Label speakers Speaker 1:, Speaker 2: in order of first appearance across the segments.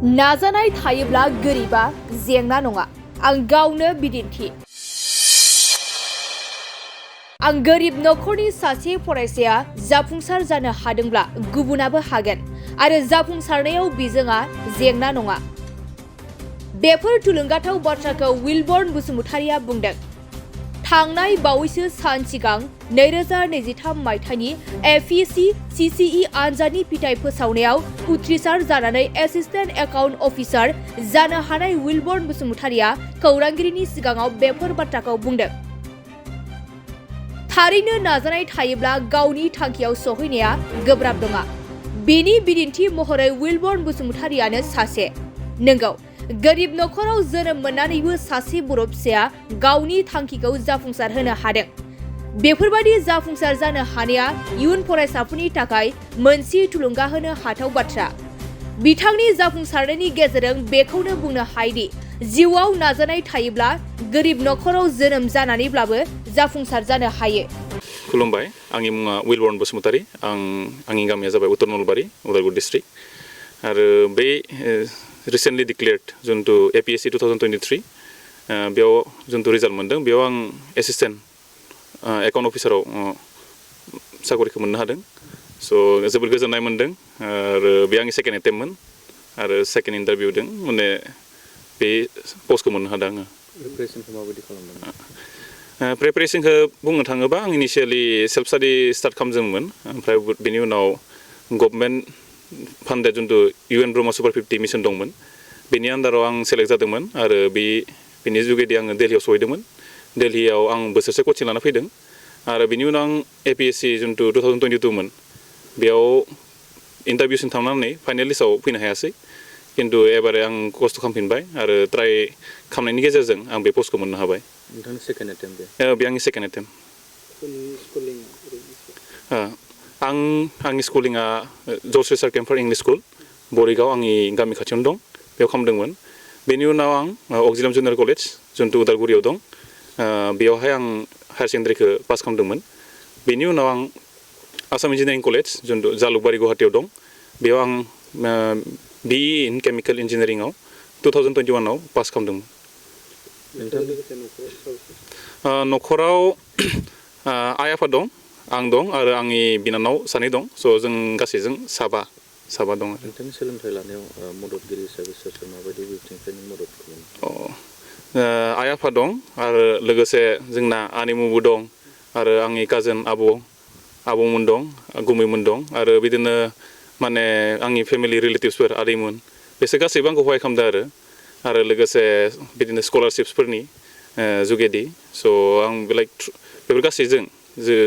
Speaker 1: नाजानाय थायोब्ला गोरिबा जेंना नङा आं गावनो बिदिन्थि आं गोरिब नखरनि सासे फरायसाया जाफुंसार जानो हादोंब्ला गुबुनाबो हागोन आरो जाफुंसारनायाव बिजोंआ जेंना नङा बेफोर थुलुंगाथाव बाथ्राखौ उइलबर बसुमतारिया बुंदों थांनाय बावैसो सान सिगां 2023 मायथाइनि APSC CCE आनजादनि फिथाइ फोसावनायाव उथ्रिसार जानानै एसिस्टेन्ट एकाउन्ट अफिसार जानो हानाय उइलबर बसुमतारिया खौरांगिरिनि सिगाङाव बेफोर बाथ्राखौ बुंदों थारैनो नाजानाय थायोब्ला गावनि थांखियाव सहैनाया गोब्राब नङा बेनि बिदिन्थि महरै उइलबर बसुमतारियानो सासे नंगौ गोरिब नखराव जोनोम मोननानैबो सासे बर' फिसाया गावनि थांखिखौ जाफुंसार होनो हादों बेफोरबादि जाफुंसार जानो हानाया इयुन फरायसाफोरनि थाखाय मोनसे थुलुंगा होनो हाथाव बाथ्रा बिथांनि जाफुंसारनायनि गेजेरजों बेखौनो बुंनो हायोदि जिउआव नाजानाय थायोब्ला गोरिब नखराव जोनोम जानानैब्लाबो जाफुंसार जानो हायो
Speaker 2: खुलुमबाय आंनि मुङा उइलबर बसुमतारि आंनि गामिया जाबाय उत्तर नलबारि उदालगुरि डिस्ट्रिक्ट आरो बे रिसेन्टलि डिक्लेयार्ड जुनतु APSC 2023 बेयाव जुनतु रिजाल्ट मोनदों बेयाव आं एसिस्टेन्ट एकाउन्ट अफिसाराव साकरिखौ मोननो हादों स' जोबोद गोजोननाय मोनदों आरो बे आंनि सेकेन्ड एटेम्पमोन आरो सेकेन्ड इन्टारभिउ दं माने बे पस्टखौ मोननो हादों आङो
Speaker 3: प्रिपारेसनखौ माबायदि खालामदों
Speaker 2: प्रिपारेसनखौ बुंनो थाङोबा आं इनिशियेलि सेल्फ स्टाडि स्टार्ट खालामदोंमोन ओमफ्राय बेनि उनाव गभर्नमेन्ट फान्डेड जुनतु UN ब्रह्म सुपार 50 मिशन दंमोन बेनि आन्दाराव आं सेलेक्ट जादोंमोन आरो बेनि जुगेदि आङो दिल्लीयाव सहैदोंमोन दिल्लीयाव आं बोसोरसे कचिं लाना फैदों आरो बेनि उनाव आं APSC जुनतु 2022 मोन बेयाव इन्टारभिउसिम थांनानै फाइनेल लिस्टआव फैनो हायासै किन्तु एबारे आं खस्थ' खालामफिनबाय आरो ट्राइ खालामनायनि गेजेरजों आं बे पस्टखौ मोननो हाबाय
Speaker 3: नोंथांनि सेकेन्ड एटेम्प
Speaker 2: बे आंनि सेकेन्ड एटेम्प आंनि स्कुलिंआ जर्ज रिसार केम्पार इंलिश स्कुल बरिगाव आंनि गामि खाथियावनो दं बेयाव खालामदोंमोन बेनि उनाव आं अक्जिलियाम जुनियर कलेज जुनतु उदालगुरियाव दं बेयावहाय आं हायार सेकेन्डारिखौ पास खालामदोंमोन बेनि उनाव आं आसाम इन्जिनियारिं कलेज जुनतु जालुकबारि गुवाहाटीयाव दं बेयाव आं BE इन केमिकेल इन्जिनियारिंआव 2021 आव पास खालामदोंमोन नखराव आइ आफा दं आं दं आरो आंनि बिनानाव सानै दं स' जों गासैजों साबा दं आरो
Speaker 3: नोंथांनि सोलोंथाइ लानायाव मददगिरि हिसाबै सोर माबायदि बिथिंनिफ्राय मदद खालामो
Speaker 2: आइ आफा दं आरो लोगोसे जोंना आनैमुबो दं आरो आंनि काजिन आबौमोन दं गुमैमोन दं आरो बिदिनो माने आंनि फेमिलि रिलेटिभसफोर आदैमोन बिसोर गासैबो आंखौ सहाय खालामदों आरो लोगोसे बिदिनो स्कलारशिप्सफोरनि जुगेदि स' आं बेफोर गासैजों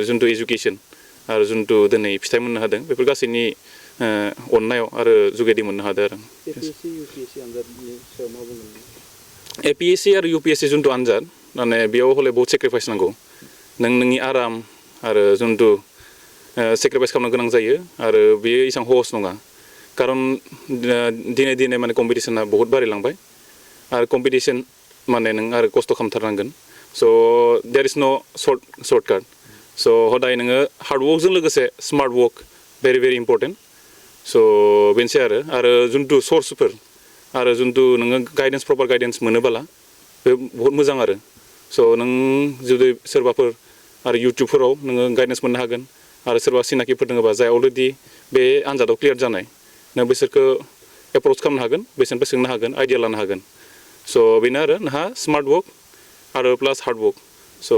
Speaker 2: जुनतु एजुकेसन आरो जुनतु दिनै फिथाइ मोननो हादों बेफोर गासैनि अननायाव आरो जुगेदि मोननो हादों आरो APSC आरो UPSC जुनतु आनजाद माने बेयाव हले बहुत सेक्रिफाइस नांगौ नोंनि आराम आरो जुनतु सेक्रिफाइस खालामनो गोनां जायो आरो बेयो एसेबां सहस नङा कारन दिनै माने कम्पिटिसना बहुत बारायलांबाय आरो कम्पिटिसन माने नों आरो खस्थ' खालामथारनांगोन स' देयर इज न' सर्टकाट स' हदाय नोङो हार्डवर्कजों लोगोसे smart work very very important स' बेनोसै आरो जुनतु सर्सफोर आरो जुनतु नोङो गाइडेन्स प्रपार गाइडेन्स मोनोबोला बे बहुत मोजां आरो स' नों जुदि सोरबाफोर आरो इउटुबफोराव नोङो गाइडेन्स मोननो हागोन आरो सोरबा सिनाकिफोर दङबा जाय अलरेडि बे आनजादाव क्लियार जानाय नों बिसोरखौ एप्रच खालामनो हागोन बिसोरनिफ्राय सोंनो हागोन आइडिया लानो हागोन स' बेनो आरो नोंहा स्मार्ट वर्क आरो प्लास हार्ड वर्क स'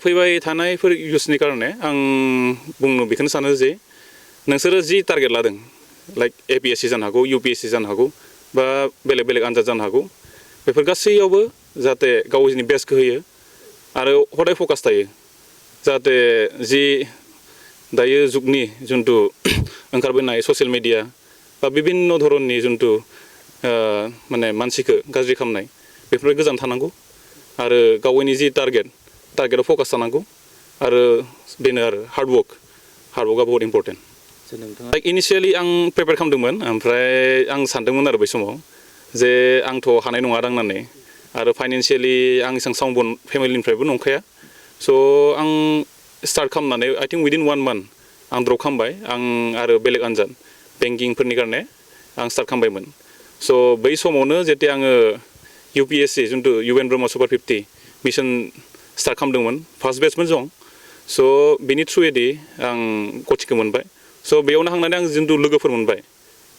Speaker 2: फैबाय थानायफोर इयुथ्सनि कारणे आं बुंनो बेखौनो सानो जे नोंसोरो जि टारगेट लादों लाइक APSC जानो हागौ UPSC जानो हागौ बा बेलेग आनजाद जानो हागौ बेफोर गासैयावबो जाहाथे गावनि बेस्टखौ होयो आरो हदाय फकास थायो जाहाथे जि दायो जुगनि जुनतु ओंखारबोनाय ससियेल मिडिया बा बिभिन्न धरननि जुनतु माने मानसिखौ गाज्रि खालामनाय बेफोरनिफ्राय गोजान थानांगौ आरो गावनि जि टारगेटआव फकास थानांगौ आरो बेनो आरो हार्डवर्कआ बहुत इम्पर्टेन्ट लाइक इनिशियेलि आं प्रिपेयार खालामदोंमोन ओमफ्राय आं सानदोंमोन आरो बै समाव जे आंथ' हानाय नङा दांनानै आरो फाइनेन्सियेलि आं एसेबां साउन्ड फेमिलिनिफ्रायबो नंखाया स' आं स्टार्ट खालामनानै आइ थिंक उइदिन 1 month आं ड्रप खालामबाय आं आरो बेलेग आनजाद बेंकिंफोरनि कारणे आं स्टार्ट खालामबायमोन स' बै समावनो जेते आङो UPSC जिथु UN Brahma super 50 mission start खालामदोंमोन फार्स्ट बेचमोन जों स' बेनि थ्रुयैदि आं कचिंखौ मोनबाय स' बेयावनो थांनानै आं जिथु लोगोफोर मोनबाय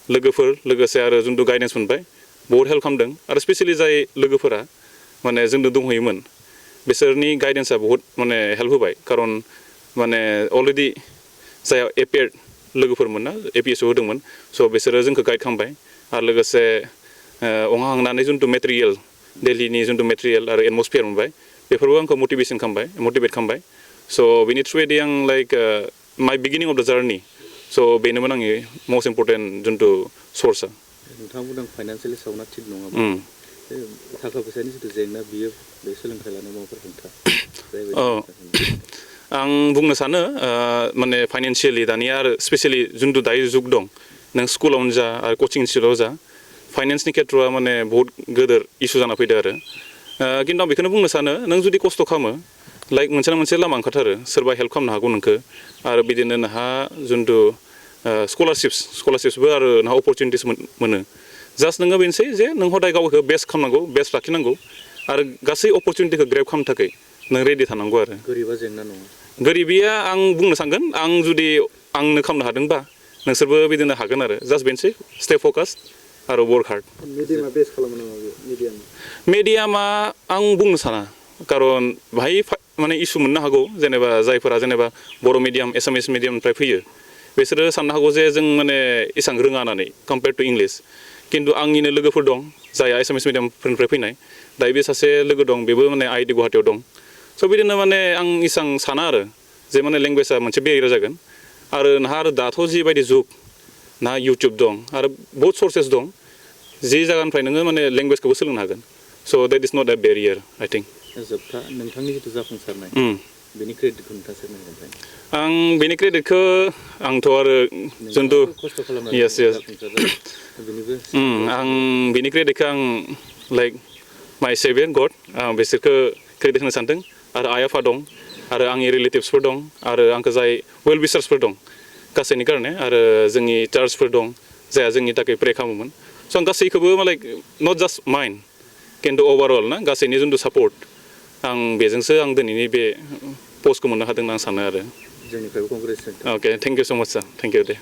Speaker 2: लोगोफोर लोगोसे आरो जिथु गाइडेन्स मोनबाय बहुत हेल्प खालामदों आरो स्पेसियेलि जाय लोगोफोरा माने जोंनो दंहैयोमोन बिसोरनि गाइडेन्सआ बहुत माने हेल्प होबाय खारन माने अलरेडि जाय एपियार लोगोफोरमोन ना APSC होदोंमोन स' बिसोरो जोंखौ गाइड खालामबाय आरो लोगोसे अहा हांनानै जिथु मेटेरियेल दिल्लीनि जिथु मेटेरियेल आरो एटमस्फियार मोनबाय बेफोरबो आंखौ मटिभेट खालामबाय स' बेनि थ्रुयैदि आं लाइक माइ बिगिनिं अफ द जार्नि स' बेनोमोन आंनि मस्ट इम्परटेन्ट जिथु सर्सआ
Speaker 3: नोंथाङा बुंदों फाइनान्सियेलि सावना थिग नङामोन थाखा फैसानि जिथु जेंना बियो बे सोलोंथाइ लानाय माबाफोर हेंथा
Speaker 2: आं बुंनो सानो माने फाइनान्सियेलि दानिया आरो स्पेसियेलि जिथु दायो जुग दं नों स्कुलावनो जा आरो कचिं इनस्टिटिउटआव जा फाइनान्सनि खेथ्रआ माने बहुत गोदोर इस्यु जाना फैदो आरो खिन्थु आं बेखौनो बुंनो सानो नों जुदि खस्थ' खालामो लाइक मोनसे ना मोनसे लामा ओंखारथारो सोरबा हेल्प खालामनो हागौ नोंखौ आरो बिदिनो नोंहा जिथु स्कलारशिप्सबो आरो नोंहा अपरचुनिटिस मोनो जास्ट नोङो बेनोसै जे नों हदाय गावखौ बेस्ट खालामनांगौ बेस्ट लाखिनांगौ आरो गासै अपरचुनिटिखौ ग्रेब खालामनो थाखाय नों रेडि थानांगौ आरो
Speaker 3: गोरिबा जेंना नङा
Speaker 2: गोरिबिया आं बुंनो सानगोन आं जुदि आंनो खालामनो हादोंबा नोंसोरबो बिदिनो हागोन आरो जास्ट बेनोसै स्टे फकास आरो वर्क हार्ड
Speaker 3: मिडियामा बेस खालामो नामा बे
Speaker 2: मिडियामा आं बुंनो साना खारन बाहाय माने इस्यु मोननो हागौ जेनेबा जायफोरा जेनेबा बर' मिडियाम एसामिस मिडियामनिफ्राय फैयो बिसोरो साननो हागौ जे जों माने एसां रोङा होननानै कम्पेयार टु इंलिश खिन्थु आंनिनो लोगोफोर दं जायहा एसामिस मिडियामफोरनिफ्राय फैनाय दायो बे सासे लोगो दं बेबो माने IIT गुवाहाटीयाव दं स' बिदिनो माने आं इसां साना आरो जे माने लेंगुवेजआ मोनसे बेरियार जागोन आरो नोंहा आरो दाथ' जिबायदि जुग ना इउटुब दं आरो बहुत सर्सेस दं जि जायगानिफ्राय नोङो माने लेंगुवेजखौबो सोलोंनो हागोन so' that is not a barrier I think
Speaker 3: जोबथा नोंथांनि जिथु जाफुंसारनाय बेनि क्रेडिटखौ नोंथाङा सोरनो होगोन
Speaker 2: आं बेनि क्रेडिटखौ आंथ' आरो जिथु येस आं बेनि क्रेडिटखौ आं लाइक माइ सेभियर गड आं बिसोरखौ क्रेडिट होनो सानदों आरो आइ आफा दं आरो आंनि रिलेटिभ्सफोर दं आरो आंखौ जाय वेल विशार्सफोर दं गासैनि कारणे आरो जोंनि चार्चफोर दं जायहा जोंनि थाखाय प्रे खालामोमोन स' आं गासैखौबो लाइक नट जास्ट माइन खिन्थु अभारअल ना गासैनि जिथु सापर्ट आं बेजोंसो आं दिनैनि बे पस्टखौ मोननो हादों होनना आं सानो आरो
Speaker 3: जोंनिफ्रायबो कंग्रेचुलेसन
Speaker 2: अके थेंक इउ स' माच सार थेंक इउ दे